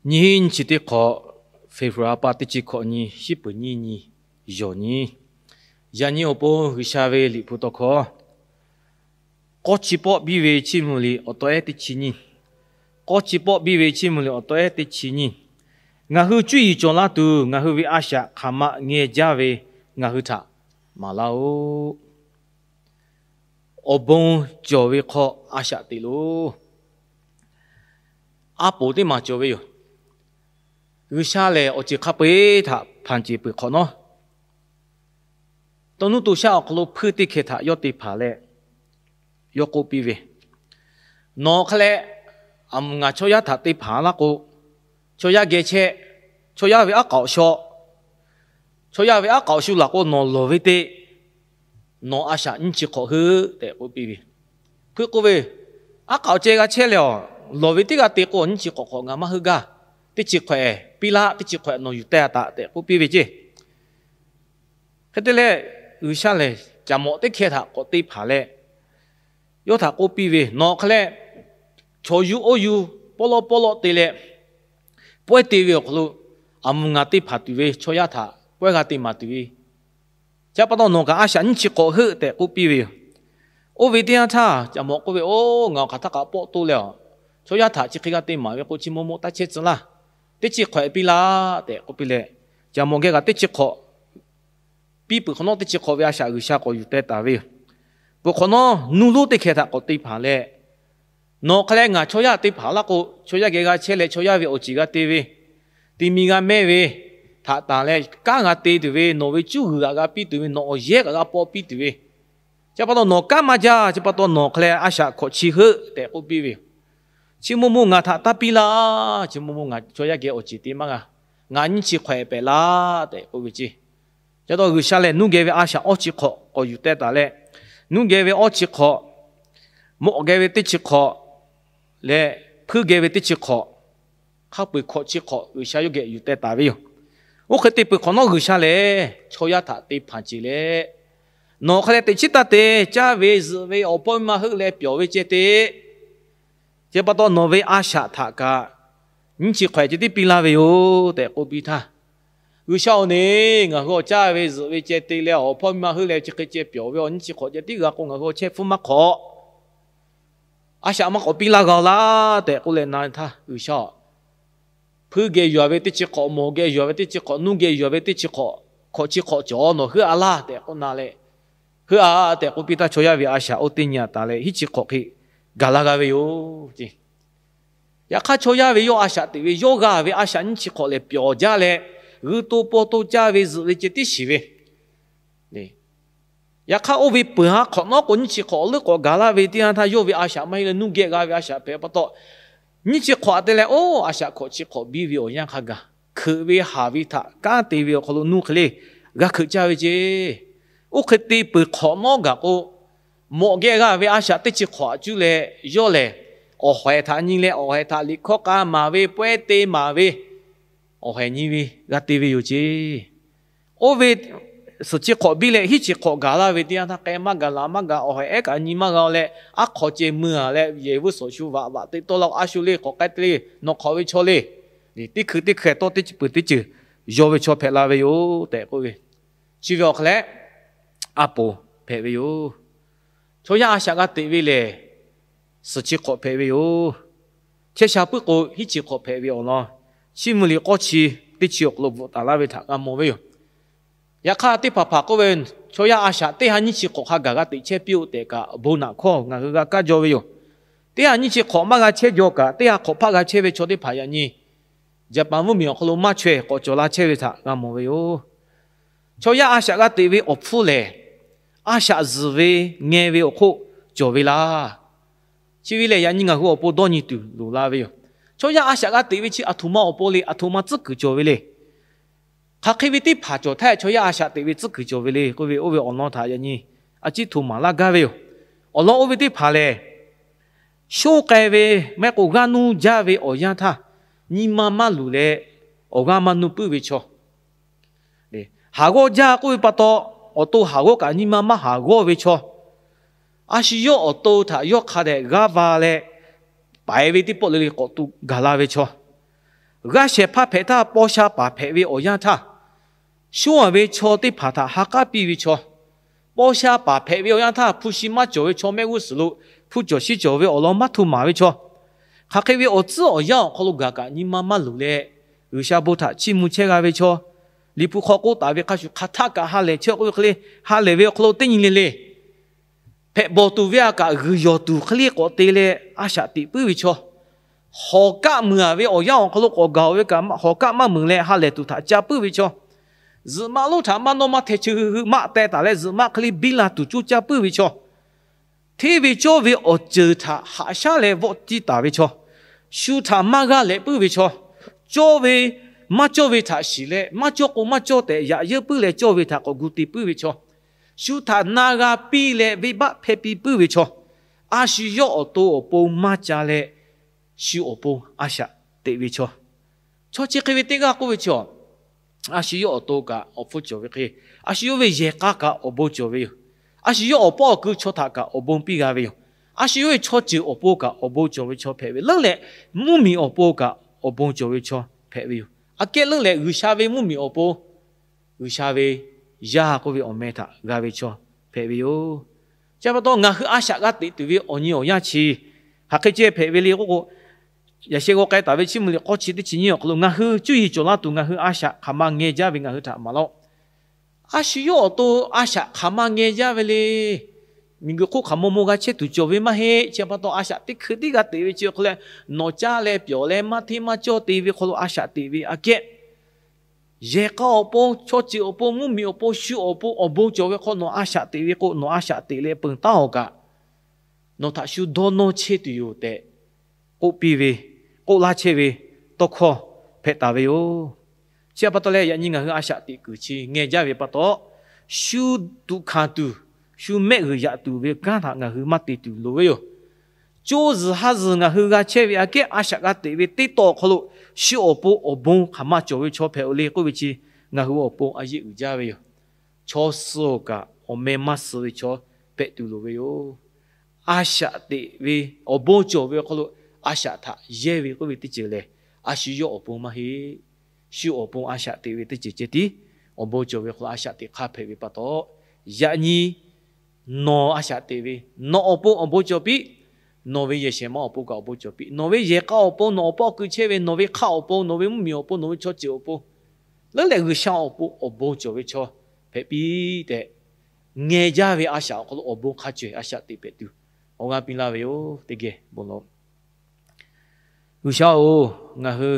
Nyiˇ hinˉ nyiˇ chi teˇ hk'awꞈ, February pa teˇ chi hkawꞈ nyi, shiˉ peuˍ nyiˇ nyi, yawˬ nyi. Yaꞈ nyi awˬ pon G'uiˬsha ve liꞈ hpu tawˇ hkawˇ, k'awˇ chi pawˆ biˇ ve Chiˇ mvuh liꞈ awˬ taw ehˉ teˇ chi nyiˇ. K'awˇ chi pawˆ biˇ ve Chiˇ mvuh liꞈ awˬ taw ehˉ teˇ chi nyiˇ. Ngaˬ hui cuˇ yiˍ cawˬ laˇ tuˬ, ngaˬ hui ve a shaꞈ hk'aˬ ma ngeh jaˇ ve ngaˬ hui htaꞈ maˍ laˇ-oˆ. Awˬ bon cawˬ ve hk'aw a shaꞈ teꞈ loˬ. A poˍ teˇ maˬ cawˬ ve yoˬ. G'uiˬsha lehˬ, awˬ ceuˬ hk'a peu-eˬ htaꞈ hpanˍ ceˬ peuˬ hk'awꞈ nawˉ, to nuˇ to shaˆ awˬ hk'aw lo hpuiˇ teˇ hkeh htaꞈ yawˇ te hpanˍ leh, yawˇ k'oˆ piˇ ve, Nawˬ hk'e leh, aˬ mvuhˬ ngaˬ chaw yaˇ htaꞈ te hpanˍ laˇ k'o, chaw yaˇ geh chehˇ, chaw yaˇ ve aˉ k'aoˍ shaw, chaw yaˇ ve aˉ k'aoˍ shu laˬ k'o, nawˬ lawˬ ve te nawˬ a shaꞈ nyiˇ chi hk'awꞈ heuˆ tehꞈ k'oˆ piˇ ve. Hpuiˇ k'oˆ ve, Aˉ k'aoˍ ceh g'a chehˇ leh, awˬ lawˬ ve teˇ g'aˇ te k'o, nyiˇ chi hk'awꞈ hk'awꞈ ngaˬ maˇ heuˆ gaˇ. Teˇ chi hk'awꞈ piˇ laˇ, teˇ chi hk'awꞈ nawˬ yuˬ teh taꞈ tehꞈ k'oˆ piˇ ve ceˇ. Hk'e te leh, G'uiˬsha lehˬ, caˬ mawꞈ teˇ hkeh htaꞈ k'awꞈ te hpanˍ leh, yawˇ htaꞈ k'oˆ piˇ ve, Nawˬ hk'e leh, chaw yuˇ oˇ yuˇ pawˆ lawˆ pawˆ lawˆ te leh, pawehˇ te ve awˬ hk'aw lo, aˬ mvuhˬ ngaˬ te hpanˍ tuˬ ve chaw yaˇ htaꞈ pawehˇ g'a te maˍ tuˬ ve, chi pa taw nawˬ kaꞈ a shaꞈ nyiˇ chi hk'awꞈ heuˆ tehꞈ k'oˆ piˇ ve yoˬ. Oˇ ve teˇ yanˇ htaˇ, caˬ mawꞈ k'oˆ ve, Oˇ, ngaˬ awˬ hk'aˬ htaˇ kaꞈ pawˆ toˇ leh, chaw yaˇ htaꞈ chi hk'e g'a te maˍ ve k'o, chi maw maw taˇ chehˇ tcuh laˇ. Teˇ chi hk'awꞈ piˇ laˇ tehꞈ k'oˆ piˇ leh, caˬ mawꞈ geh kaꞈ teˇ chi hk'awꞈ piˇ peuˬ hk'awꞈ nawˉ, teˇ chi hk'awꞈ ve a shaꞈ G'uiˬsha k'awꞈ yuˬ teh taˍ ve yoˬ. Peuˬ hk'awꞈ nawˉ, nuˇ lonˉ teˇ hkeh htaꞈ k'awꞈ te hpanˍ leh, Nawˬ hk'e leh ngaˬ chaw yaˇ te hpanˍ laˇ k'o, chaw yaˇ geh g'a chehˇ leh chaw yaˇ ve awˬ ceˬ g'a te ve, ti mi g'a mehˇ ve htaꞈ tanˬ leh kanˉ g'a te tuˬ ve, nawˬ ve cuˇ g'uiˬ g'aꞈ g'a piˇ tuˬ ve, nawˬ awˬ yehˉ kaꞈ g'a paw piˇ tuˬ ve, chi pa taw nawˬ kanˉ maˇ jaˇ, chi pa taw nawˬ hk'e leh a shaꞈ hkawꞈ chi heuˆ tehꞈ k'oˆ piˇ ve yoˬ. Chi maw maw ngaˬ htaꞈ taˇ piˇ laˇ, chi maw maw ngaˬ chaw yaˇ geh awˬ ceˬ te maˇ g'a. Ngaˬ nyiˇ chi hk'awꞈ pehꞈ laˇ tehꞈ k'oˆ ve ceˇ. Chi pa taw G'uiˬsha lehˬ, nuˇ geh ve a shaꞈ awˇ chi hk'awꞈ k'awꞈ yuˬ teh taˍ leh, nuˇ geh ve awˇ chi hk'awꞈ, mawꞈ geh ve teˇ chi hk'awꞈ leh, hpuiˇ geh ve teˇ chi hk'awꞈ, hk'a peu-eˬ hkawꞈ chi hk'awꞈ G'uiˬsha yawˇ geh yuˬ teh taˍ ve yoˬ. Oˇ hk'e te peuˬ hk'awꞈ nawˉ, G'uiˬsha lehˬ chaw yaˇ htaꞈ te hpanˍ ceˬ leh, Nawˬ hk'e leh teꞈ chiˉ taˇ te, caˇ ve zuhꞈ ve awˬ hpawˇ miˇ ma heuˆ leh pyawˬ ve ceh te. Chi pa taw nawˬ ve a shaꞈ htaꞈ kaꞈ nyiˇ chi hk'awꞈ ceh tiˉ piˇ laˇ ve yoˬ tehꞈ k'oˆ piˇ htaˇ, G'uiˬsha-oˬ, neˇ ngaˬ hui awˬ caˇ ve zuhꞈ ve ceh te leh awˬ hpawˇ miˇ ma heuˆ leh chi hk'e ceh pyawˬ ve awˬ nyiˇ chi hk'awꞈ ceh tiˉ g'a k'o, ngaˬ hui awˬ chehˇ hpfuhˇ maˇ hk'awꞈ. A shaꞈ maˇ k'awꞈ piˇ laˇ g'a-oˬ laˇ tehꞈ k'oˆ leh na htaˇ, G'uiˬsha-oˬ, hpuiˇ geh yuˬ-a ve teˇ chi hk'awꞈ, mawˬ geh yuˬ-a ve teˇ chi hk'awꞈ, nuˇ geh yuˬ-a ve teˇ chi hk'awꞈ, hkawꞈ chi hk'awꞈ cawˬ nawˬ heuˆ-a laˇ tehꞈ k'oˆ na leh, Heuˆ-a tehꞈ k'oˆ piˇ htaˇ, chaw yaˇ ve a shaꞈ oˇ teˇ nyi taˍ leh hiˉ chi hk'awꞈ hk'e gaˬ la g'a ve yoˬ. Yaꞈ hk'aˇ chaw yaˇ ve yawˇ a shaꞈ teꞈ ve yawˇ g'a ve a shaꞈ nyiˇ chi hk'awꞈ lehˬ pyawˬ jaˇ leh, g'uiˇ to paw to caˇ ve zuhꞈ ve ceh tiˉ shiˍ ve. Yaꞈ hk'aˇ oˇ ve peuˬ ha hk'awꞈ nawˉ k'o, nyiˇ chi hk'awꞈ awˬ leuˉ k'awꞈ gaˬ laˇ ve teˇ yanˇ htaˇ, yawˇ ve a shaꞈ maˇ heˆ leh nuˇ geh g'a ve a shaꞈ hpehꞈ pa taw, nyiˇ chi hk'awꞈ te leh oˇ a shaꞈ hkawꞈ chi hk'awꞈ biˇ ve awˬ yanˇ hk'a gaˬ, hkeuꞈ ve haˍ ve htaꞈ kanˉ te ve awˬ hk'aw lo nuˇ hk'e le g'a hkeuꞈ caˇ ve ceh. Oˇ hk'e te peuˬ hk'awꞈ nawˉ gaˬ k'o, mawꞈ geh g'a ve a shaꞈ teˇ chi hk'awꞈ aꞈ cuˇ leh yawˇ lehˬ, awˬ hawehˍ htaꞈ nyi leh awˬ hawehˍ htaꞈ liꞈ hkawˇ k'a maˍ ve, pawehˇ te maˍ ve, awˬ hawehˍ nyi ve g'a te ve yoˬ ceh. Oˇ ve suhˍ chi hk'awꞈ biˇ leh hiˉ chi hk'awꞈ gaˬ laˇ ve teˇ yanˇ htaˇ, k'ai maˇ gaˬ, laˬ maˇ gaˬ, awˬ hawehˍ ehˉ kaꞈ nyi maˇ g'a leh, aˉ hk'aw ceh mui-a leh, yehˬ vuiˇ suhˍ shu vaꞈ vaꞈ teˇ tawˇ la, a shu le k'awꞈ k'ai te le, nawˬ hk'awꞈ ve chaw le, teˇ hkui teˇ hkui tawˇ teˇ ceuˬ peuˬ teˇ ceuˬ yaw ve chaw hpehꞈ la ve yoˬ tehꞈ k'oˆ ve. Chi ve awˬ hk'aw leh, a poˍ hpehꞈ ve yoˬ. Chaw yaˇ a shaꞈ g'a teꞈ ve lehˬ, suhˍ chi hk'awꞈ hpehꞈ ve yoˬ. Chehˇ sha puiˉ k'o, hiˉ chi hk'awꞈ hpehꞈ ve awˬ lawn, Chiˇ mvuh liꞈ k'awˇ chi teˇ chi awˬ hk'aw lo bvuhꞈ taˍ laˇ ve htaꞈ g'a mawˬ ve yoˬ. Yaꞈ hk'aˇ, teˇ hpaˍ hpaˍ k'oˆ ve, chaw yaˇ a shaꞈ teˇ ha nyiˇ chi hk'awꞈ hk'a gaˬ g'a teꞈ chehˇ piˇ-oˆ tehꞈ kaꞈ, bon naꞈ hkawˇ ngaˬ hui g'a kaˇ jaw ve yoˬ. Teˇ ha nyiˇ chi hk'awꞈ maˇ g'a chehˇ jaw kaꞈ, teˇ ha hk'awꞈ hpaˆ g'a chehˇ ve chaw teˇ hpaˍ yaꞈ nyi Jaˍpaˍ mvuhˇmiˬ awˬ hk'aw lo maˇ chaweh k'awꞈ cawˬ la chehˇ ve htaꞈ g'a mawˬ ve yoˬ. Chaw yaˇ a shaꞈ g'a teꞈ ve awˬ hpfuhˇ lehˬ, a shaꞈ zuhˬ ve ngeh ve awˬ hk'oˆ cawˬ ve laˇ. Chi ve lehˬ, yaꞈ nyi ngaˬ hui awˬ pon dawˇ nyi tuˬ loˍ la ve yoˬ. Chaw yaˇ a shaꞈ g'a teꞈ ve chi aˬ htoꞈ ma awˬ pon le, aˬ htoꞈ ma tcuhˉ kuiˬ cawˬ ve le. Hk'aˬ hk'e ve teˇ hpaˍ cawˬ htaˇ, chaw yaˇ a shaꞈ teꞈ ve tcuhˉ kuiˬ cawˬ ve le k'oˆ ve, oˇ ve awˬ lawn htaꞈ yaꞈ nyi a ciˉ hto maˍ laˇ gaˇ ve yoˬ. Awˬ lawn oˇ ve teˇ hpaˍ lehˬ, shoˉ k'ai ve maˇ heˆ k'o g'aˇ nuˇ jaˇ ve awˬ yanˇ htaˇ, nyi ma maˇ luˬ leh awˬ g'aˇ maˇ nuˇ puiˉ ve chaw, haˍ g'awˇ jaˇ k'oˆ ve pa taw, awˬ to haˍ g'awˇ kaꞈ nyi ma maˇ haˍ g'awˇ ve chaw, a shu yawˇ awˬ to htaꞈ yawˇ hk'a dehꞈ g'aˇ va leh, paiˍ ve teˇ pawˆ le le k'awꞈ tu gaˬ la ve chaw, G'aˇ shehˍ hpaˇ hpehꞈ htaˇ, paw sha paˍ hpehꞈ ve awˬ yanˇ htaˇ, shonˇ a ve chaw teˇ hpaˍ htaꞈ ha k'aˉ piˇ ve chaw, paw sha paˍ hpehꞈ ve awˬ yanˇ htaˇ, hpu shi maˇ cawˬ ve chaw mehˆ g'uˇ suhˍ lo hpu cawˬ shi cawˬ ve awˬ lawn maˇ hto maˍ ve chaw, hk'aˬ hk'e ve awˬ tcuhˉ awˬ yanˇ awˬ hk'aw lo gaˬ kaꞈ nyi ma maˇ loˍ leh, G'uiˬsha bon htaꞈ chiˇ mvuh chehˇ g'a ve chaw, Liꞈ hpu hk'aw k'oˆ taˍ ve hk'a shuˍ hk'aˬ htaˆ kaꞈ ha lehˬ chehˇ k'oˆ ve hk'e le, ha lehˬ ve awˬ hk'aw lo teˇ nyi le le hpehꞈ bawˬ tuˬ ve a kaꞈ g'uiˬ yawˬ tuˬ hk'e le k'awꞈ te leh a shaꞈ teꞈ puiˉ ve chaw, hawˍ kaˆ meuˍ a ve awˬ yanˇ awˬ hk'aw lo k'awꞈ gaˬ ve kaꞈ hawˍ kaˆ maˇ meuˍ leh ha lehˬ tuˬ htaꞈ ca puiˉ ve chaw, zuhꞈ maˆ lonˉ htaꞈ maˇ nawˇ maˇ hteh chi hui hui maˆ teh taˍ leh zuhꞈ maˆ hk'e le biˇ la tuˬ coˇ caˇ puiˉ ve chaw, hteˇ ve cawˇ ve awˬ ceuˬ htaꞈ haꞈ shaˉ leh vawˆ tiˇ taˍ ve chaw, shu htaꞈ maˇ g'aˇ lehꞈ puiˉ ve chaw, cawˇ ve maˇ cawˇ ve htaꞈ shiˍ leh maˇ cawˇ k'o maˇ cawˇ tehꞈ yaꞈ yeuˇ puiˉ leh cawˇ ve htaꞈ k'awꞈ gu te puiˉ ve chaw, shu htaꞈ na g'a piˇ leh venˇbaˆ hpehˇ piˇ puiˉ ve chaw, a shu yawˇ awˬ to awˬ pon maˇ ca leh, shu awˬ pon a shaꞈ teꞈ ve chaw, chaw chi hk'e ve teˇ g'aˇ k'oˆ ve chaw, a shu yawˇ awˬ to kaꞈ awˬ hpfuhˇ cawˬ ve hk'e, a shu yawˇ ve yehˬ k'a kaꞈ awˬ bon cawˬ ve yoˬ. A shu yawˇ awˬ pawˆ awˬ ku chaw htaꞈ kaꞈ awˬ bon piˇ g'a ve yoˬ. A shu yawˇ ve chaw ceuˬ awˬ pon kaꞈ awˬ bon cawˬ ve chaw hpehꞈ ve leuˉ leh, mvuhˇmiˬ awˬ pon kaꞈ awˬ bon cawˬ ve chaw hpehꞈ ve yoˬ. Aꞈ kehˉ leuˉ leh G'uiˬsha ve mvuhˇmiˬ awˬ pon, G'uiˬsha ve yaˇ k'oˆ ve awˬ meh htaꞈ g'a ve chaw hpehꞈ ve yoˬ. Chi pa taw ngaˬ hui a shaꞈ g'a teꞈ tuˬ ve awˬ nyi awˬ yanˇ chi hk'aˬ hk'e ceh hpehꞈ ve le k'oˆ k'o, yaꞈ sheh g'aw k'ai taˍ ve Chiˇ mvuh liꞈ k'awˇ chi teˇ chi nyiˇ awˬ hk'aw lo ngaˬ hui cuˇ yiˍ cawˬ laˇ tuˬ ngaˬ hui a shaꞈ hk'aˬ ma ngeh jaˇ ve ngaˬ hui htaꞈ maˍ laˇ-oˆ. A shu yawˇ awˬ to a shaꞈ hk'aˬ ma ngeh jaˇ ve le. Miˬguiˬ hk'oˆ hk'aˬ maw maw g'a chehˇ tuˬ cawˬ ve maˇ heˆ. Chi pa taw a shaꞈ teˇ hkui tiˉ g'a teꞈ ve chi awˬ hk'aw lo nawˬ caˇ leh pyawˬ leh maˇ hteˇ maˇ cawˇ te ve hk'aw lo a shaꞈ teꞈ ve aꞈ kehˉ, yehˬ k'a awˬ pon, chaw ceuˬ awˬ pon, mvuhˇmiˬ awˬ pon, shu awˬ pon awˬ bon cawˬ ve hk'aw nawˬ a shaꞈ teꞈ ve k'o, nawˬ a shaꞈ teꞈ leh peunˍ taˉ-oˬ kaꞈ, nawˬ htaꞈ shu dawˇ nawˇ chehˇ tuˬ yoˬ tehꞈ k'oˆ piˇ ve, k'oˆ laˇ chehˇ ve tawˇ hkawˇ hpehꞈ taˍ ve yoˬ. Chi pa taw leh yaꞈ nyi ngaˬ hui a shaꞈ teꞈ kuiˬ chi ngeh jaˇ ve pa taw, shu tuꞈ hkanˍ tuˬ, shu mehˆ g'uiˬ yaꞈ tuˬ ve kanˉ htaꞈ ngaˬ hui maˇ te tuˬ loˍ ve yoˬ. Co zuhˬ ha zuhˬ ngaˬ hui g'a chehˇ ve aꞈ kehˉ a shaꞈ g'a teꞈ ve teˇ taw awˬ hk'aw lo, shu awˬ pon awˬ bon hk'aˬ ma cawˬ ve chaw hpehꞈ-oˬ le k'oˆ ve chi, ngaˬ hui awˬ pon a yeˆ uiˍ jaˇ ve yoˬ. Chaw suh-oˬ kaꞈ awˬ meh maˇ suh ve chaw hpehꞈ tuˬ loˍ ve yoˬ. A shaꞈ teꞈ ve awˬ bon cawˬ ve awˬ hk'aw lo a shaꞈ htaꞈ yehˇ ve k'oˆ ve teˇ ceuˬ lehˬ, a shu yawˇ awˬ pon maˇ heˆ. Shu awˬ pon a shaꞈ teꞈ ve teˇ ceuˬ ceh tiˉ awˬ bon cawˬ ve awˬ hk'aw lo a shaꞈ teꞈ hk'aˇ hpehꞈ ve pa taw, yaꞈ nyi nawˬ a shaꞈ teꞈ ve, nawˬ awˬ pon awˬ bon cawˬ piˇ. Nawˬ ve yehˬ shehˍ ma awˬ pon kaꞈ awˬ bon cawˬ piˇ. Nawˬ ve yehˬ k'a awˬ pon, nawˬ awˬ pawˆ awˬ ku chehˇ ve nawˬ ve hk'aˆ awˬ pon, nawˬ ve mvuhˇmiˬ awˬ pon, nawˬ ve chaw ceuˬ awˬ pon, leuˉ leh G'uiˬsha awˬ pon awˬ bon cawˬ ve chaw hpehꞈ piˇ tehꞈ, ngeh jaˇ ve a shaꞈ awˬ hk'aw lo awˬ bon hk'a cawehˬ a shaꞈ teꞈ hpehꞈ tuˬ awˬ g'aˇ piˇ laˇ ve yoˬ. Teˇ geh bon lawˬ. G'uiˬsha-oˬ, ngaˬ hui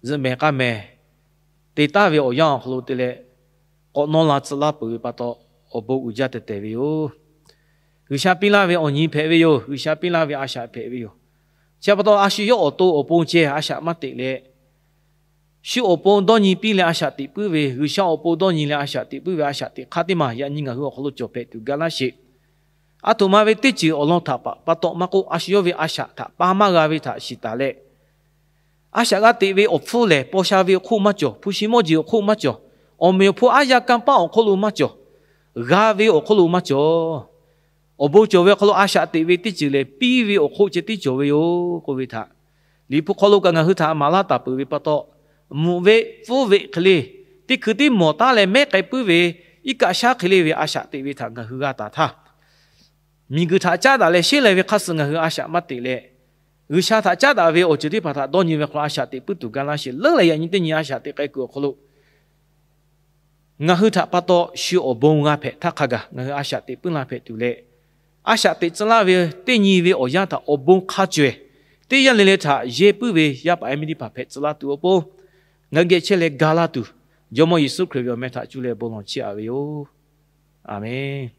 zuhꞈ mehˍ k'aˇ mehˍ te taˍ ve awˬ yanˇ awˬ hk'aw lo te leh, k'awꞈ nawˇ la tcuh laˇ peuˬ ve pa taw, awˬ bon uiˍ jaˇ tehˬ tehˬ ve yoˬ. G'uiˬsha piˇ laˇ ve awˬ nyi hpehꞈ ve yoˬ. G'uiˬsha piˇ laˇ ve a shaꞈ hpehꞈ ve yoˬ. Chi pa taw a shu yawˇ awˬ to awˬ pon ceh a shaꞈ maˇ teꞈ leh, shu awˬ pon dawˇ nyi piˇ leh a shaꞈ teꞈ puiˉ ve, G'uiˬsha awˬ pon dawˇ nyi leh a shaꞈ teꞈ puiˉ ve a shaꞈ teꞈ hk'aˇ teˇ maˬ yaꞈ nyi ngaˬ hui awˬ hk'aw lo cawˬ hpehꞈ tuˬ ga laˇ sheˍ. Aˬ htoꞈ ma ve teˇ ceuˬ awˬ lawn htaꞈ pa taw maˇ k'oˆ, a shu yawˇ ve a shaꞈ htaꞈ pa maˇ g'a ve htaꞈ shiˍ taˍ leh, a shaꞈ g'a teꞈ ve awˬ hpfuhˇ lehˬ, paw sha ve awˬ hk'oˆ maˇ cawˬ, hpu shi mawˇ jeˬ awˬ hk'oˆ maˇ cawˬ, awˬ meꞈ awˬ hpon aˉ yaˇ kanˇ paˆ awˬ hk'oˆ lo maˇ cawˬ, g'a ve awˬ hk'oˆ lo maˇ cawˬ. Awˬ bon cawˬ ve awˬ hk'aw lo a shaꞈ teꞈ ve teˇ ceuˬ lehˬ, piˇ ve awˬ hk'oˆ ceh tiˉ cawˬ ve yoˬ k'oˆ ve htaꞈ, Liꞈ hpu hk'aw lo kaꞈ ngaˬ hui htaꞈ maˍ laˇ taˍ peuˬ ve pa taw, mvuhꞈ ve pfuhˇ ve hk'e le, teˇ hkui tiˉ mawˬ taˉ leh mehˉ k'ai puiˉ ve, iˉ kaˆ shaˉ hk'e le ve a shaꞈ teꞈ ve htaꞈ ngaˬ hui g'a taˍ htaˇ, miˬguiˬ htaꞈ caˉ daꞈ leh sheˉ leh ve hk'aˇ suh ngaˬ hui a shaꞈ maˇ teꞈ leh, G'uiˬsha htaꞈ caˉ daꞈ ve awˬ ceuˬ teˇ hpaˍ htaꞈ dawˇ nyi ve hk'aw lo a shaꞈ teꞈ puiˉ tuˬ ga laˇ sheˍ. Leuˉ leh yaꞈ nyi teˇ nyi a shaꞈ teꞈ k'ai kuiˬ awˬ hk'aw lo ngaˬ hui htaꞈ pa taw shu awˬ bon g'a hpehꞈ htaˇ hk'a gaˬ ngaˬ hui a shaꞈ teꞈ puiˉ laˇ hpehꞈ tuˬ leh, a shaꞈ teꞈ tcuh laˇ ve teˇ nyi ve awˬ yanˇ htaꞈ awˬ bon hk'a cawehˬ teˇ yanˇ le le htaꞈ yehˇ puiˉ ve yaˇ paˍ yaˇ miˇ teˇ hpaˍ hpehꞈ tcuh laˇ tuˬ awˬ pon, ngaˬ hui geh chehˇ leh ga laˇ tuˬ, Jawˇmawˇ Yeˍsuˆ Hkriꞈ ve awˬ meh htaꞈ cuˇ leh bon lawˬ chiˇ aꞈ ve yoˬ. Aˬmenˍ.